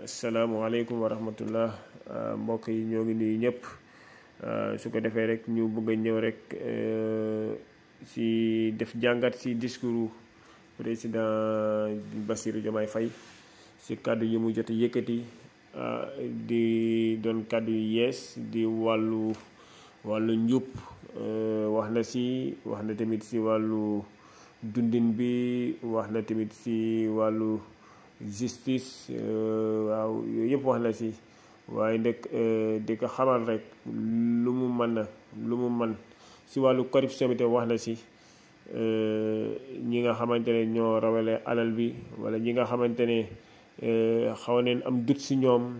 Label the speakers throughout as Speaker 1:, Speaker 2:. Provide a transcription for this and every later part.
Speaker 1: Asalaamaaleykum wa rahmatullah mbokk yi ñoo ngi nuyu ñëpp su ko defee rek ñu bëgg a ñëw rek si def jàngat si discours président Bassirou Diomaye Faye si kàddu yi mu jot a yëkkati di doon kàddu yu yees di wàllu njub wax na tamit si wàllu dundin bi wax na tamit si wàllu justice waaw yooyu yëpp wax na si waaye nag di ko xamal rek lu mu mën si wàllu corruption bi te wax na si ñi nga xamante ne ñoo rawale alal bi wala ñi nga xamante ne xaw neen am dut si ñoom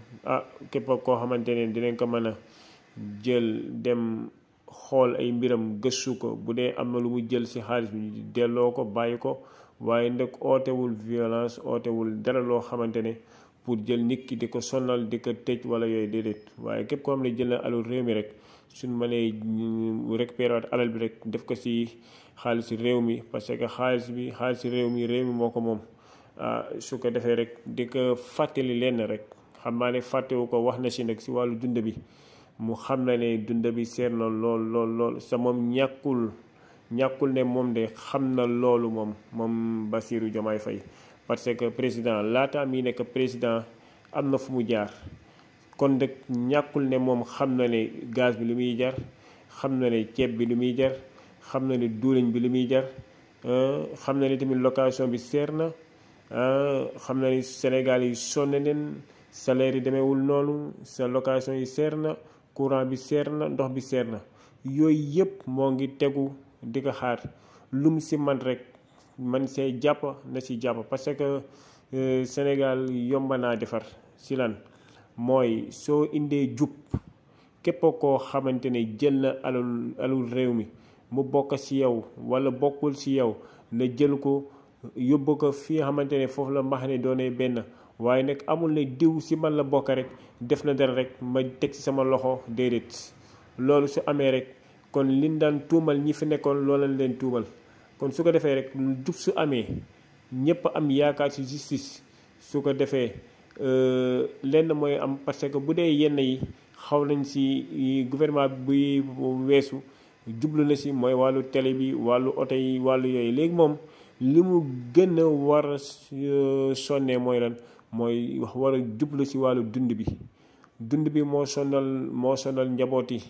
Speaker 1: képp koo xamante ne dinañ ko mën a jël dem xool ay mbiram gëstu ko bu dee am na lu mu jël si xaalis bi ñu delloo ko bàyyi ko waaye nag ootewul violence ootewul dara loo xamante ne pour jël nit ki di ko sonal di ko tëj wala yooyu déedéet waaye képp koo xam ne jël na alal réew mi rek suñ mënee récupérer waat alal bi rek def ko si xaalisu réew mi parce que xaalisu réew mi moo ko moom su ko defee rek di ko fàttali lenn rek xam naa ne fàttewu ko wax na si nag si wàllu dund bi mu xam na ne dund bi seer na lool sa moom ñàkkul ne moom de xam na loolu moom Bassirou Diomaye Faye parce que président laata mi nekk président am na fu mu jaar kon nag ñàkkul ne moom xam na ne gaz bi lu muy jar xam na ne ceeb bi lu muy jar xam na ne duuliñ bi lu muy jar xam na ne tamit location bi seer na xam na ne Sénégal yi sonn neen salaire yi demeewul noonu sa location yi seer na courant bi seer na ndox bi seer na yooyu yëpp moo ngi tegu di ko xaar lu mu si man rek man see jàpp na si jàpp parce que Sénégal yomba naa defar si lan mooy soo indee jub képp koo xamante ne jël na alul réew mi mu bokk si yow wala bokkul si yow na jël ko yóbbu ko fi nga xamante ne foofu la mbax ne doonee benn waaye nag amul ne diw si man la bokk rek def na dara rek ma teg ci sama loxo déedéet loolu su amee rek kon liñ daan tuumal ñi fi nekkoon loolu lañ leen tuumal kon su ko defee rek jub su amee ñëpp am yaakaar ci justice su ko defee lenn mooy am parce que bu dee yenn yi xaw nañ ci gouvernement buy weesu jublu na ci mooy wàllu télé bi wàllu oto yi wàllu yooyu léegi moom li mu gën a war a sonnee mooy lan mooy war a jublu ci wàllu dund bi moo sonal njaboot yi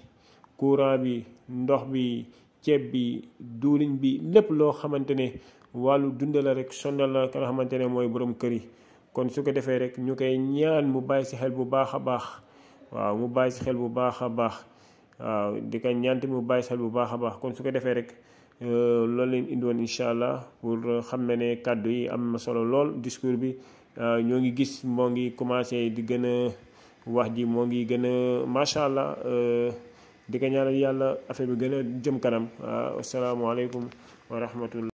Speaker 1: courant bi ndox bi ceeb bi duuliñ bi lépp loo xamante ne wàllu dund la rek sonal la ka nga xamante ne mooy borom kër yi kon su ko defee rek ñu koy ñaan mu bàyyi ci xel bu baax a baax waaw mu bàyyi ci xel bu baax a baax waaw di ko ñaanti mu bàyyi ci xel bu baax a baax kon su ko defee rek loolu leen indiwoon incha allah pour xam ne kàddu yi am na solo lool discours bi ñoo ngi gis moo ngi commencé di gën a wax ji moo ngi gën a macha allah di ko ñaanal yàlla affaire bi gën a jëm kanam waaw asalaamaaleykum wa rahmatullah